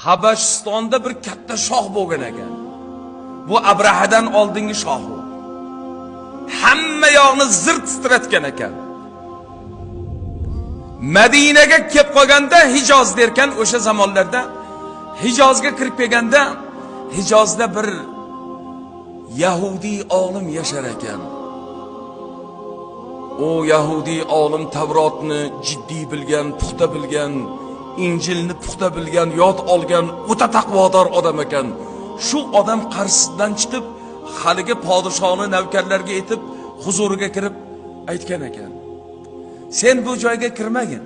Habashistonda bir katta shoh bo'lgan ekan. Bu Abrahadan oldingi shoh u. Hamma yoqni zirt titratgan ekan. Madinaga kelib qolganda Hijoz derkan o'sha zamonlarda Hijozga kirib kelganda Hijozda bir Yahudiy olim yashar ekan. O Yahudiy olim Tavrotni jiddiy bilgan, puxta bilgan, Injilni puxta bilgan, yod olgan, o'ta taqvodor odam ekan. Shu odam qarshisidan chiqib, haligi podshohni navkarlarga aytib, huzuriga kirib aytgan ekan. Sen bu joyga kirmagin.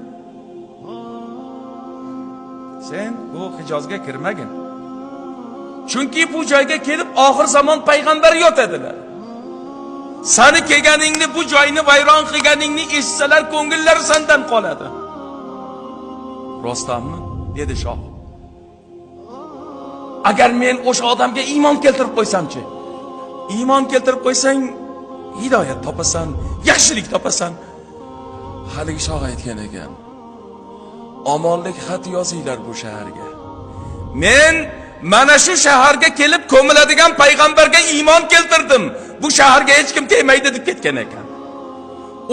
Sen bu Hijozga kirmagin. Chunki bu joyga kelib oxir zamon payg'ambari yotadilar. Sani kelganingni, bu joyni vayron qilganingni eshitsalar ko'ngillari sendan qoladi. Rostdanmi? Dedi shoh. Agar men o'sha odamga iymon keltirib qo'ysamchi? Iymon keltirib qo'ysang, hidoyat topasan, yaxshilik topasan. Haligi shoh aytgan ekan. Omonlik xat yozinglar bu shaharga. Men mana shu shaharga kelib ko'miladigan payg'ambarga iymon keltirdim. Bu shaharga hech kim tegmaydi deb ketgan ekan.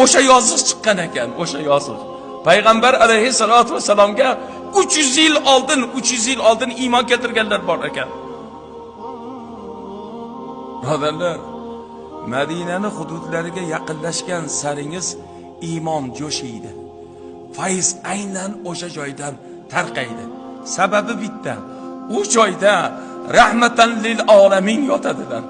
O'sha yoziq chiqqan ekan, o'sha yoziq. Payg'ambar alayhissalatu vassalomga 300 yil oldin, 300 yil oldin iymon keltirganlar bor ekan. Birodarlar, Madinani hududlariga yaqinlashgan saringiz iymon jo'shiydi. Fayz aynan o'sha joydan tarqaydi. Sababi bitta. U joyda rahmatan lil olamin yotadilar.